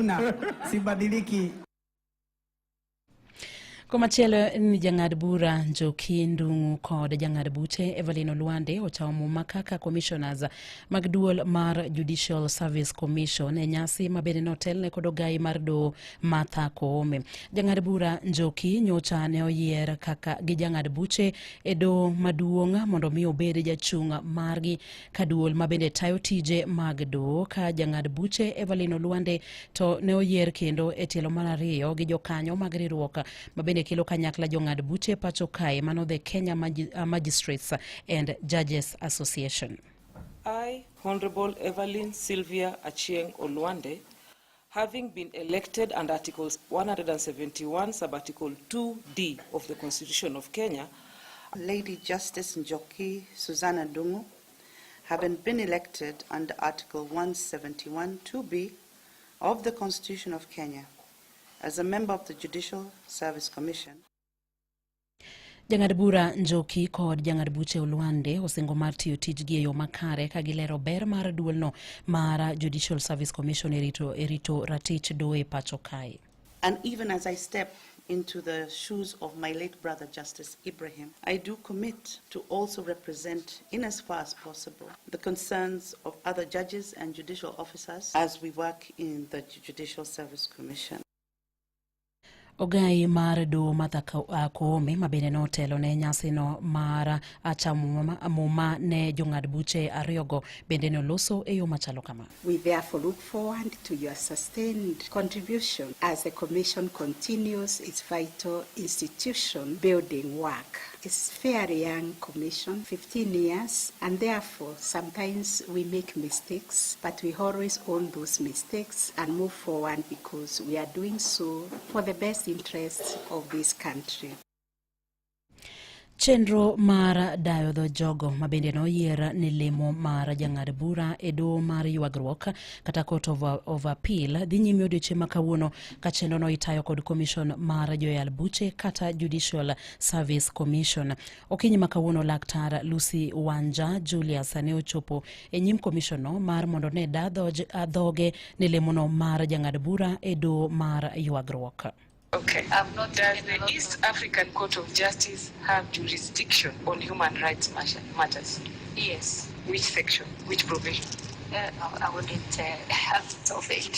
Na sibadiliki. Komachielo ni jang'ad bura Njoki Ndung'u kod jang'ad buche Evelyn Olwande ochawo muma kaka commissioners mag duol mar Judicial Service Commission e nyasi ma bende notelne kod ogai mar doho Martha Koome. Jang'ad bura Njoki nyocha ne oyier kaka gi jang'ad buche e doho maduong' mondo mi obed jachung' margi ka duol ma bende tayo tije mag doho ka jang'ad buche Evelyn Olwande to ne oyier kendo e tielo mar ariyo gi jokanyo mag riwruok ma bende kelo kanyakla jong'ad buche pacho kae mano the Kenya Magistrates and Judges Association. I, Honorable Evelyn Sylvia Achieng Olwande, having been elected under Article 171, Subarticle 2D of the Constitution of Kenya, Lady Justice Njoki Susanna Ndung'u, having been elected under Article 171 2B of the Constitution of Kenya as a member of the Judicial Service Commission. Jang'ad bura Njoki kod jang'ad buche Olwande osingo mar tiyo tijgi e yo makare ka gilero ber mar duolno mar Judicial Service Commission e rito ratich doho e pacho kae. And even as I step into the shoes of my late brother Justice Ibrahim, I do commit to also represent, in as far as possible, the concerns of other judges and judicial officers as we work in the Judicial Service Commission. Ogai mar doho Martha Koome ma bende notelo ne nyasino mar chamo muma ne jong'ad buche ariyogo bende noloso e yo machalo kama. We therefore look forward to your sustained contribution as the Commission continues its vital institution building work. It's fairly young commission, 15 years, and therefore sometimes we make mistakes, but we always own those mistakes and move forward because we are doing so for the best interests of this country. Chenro mar dayo dho jogo ma bende noyier ne lemo mar jang'ad bura e doho mar ywagruok kata Court of Appeal dhi nyime odiochieng' ma kawuono ka chenrono itayo kod Commission mar joyal buche kata Judicial Service Commission. Okinyi ma kawuono Laktar Lucy Wanja Julius ne ochopo e nyim commission no mar mondo ne da dhoge ne lemono mar jang'ad bura e doho mar ywagruok. Okay. I've not Does taken a the lot East of- African Court of Justice have jurisdiction on human rights matters? Yes. Which section? Which provision? I wouldn't have it of it.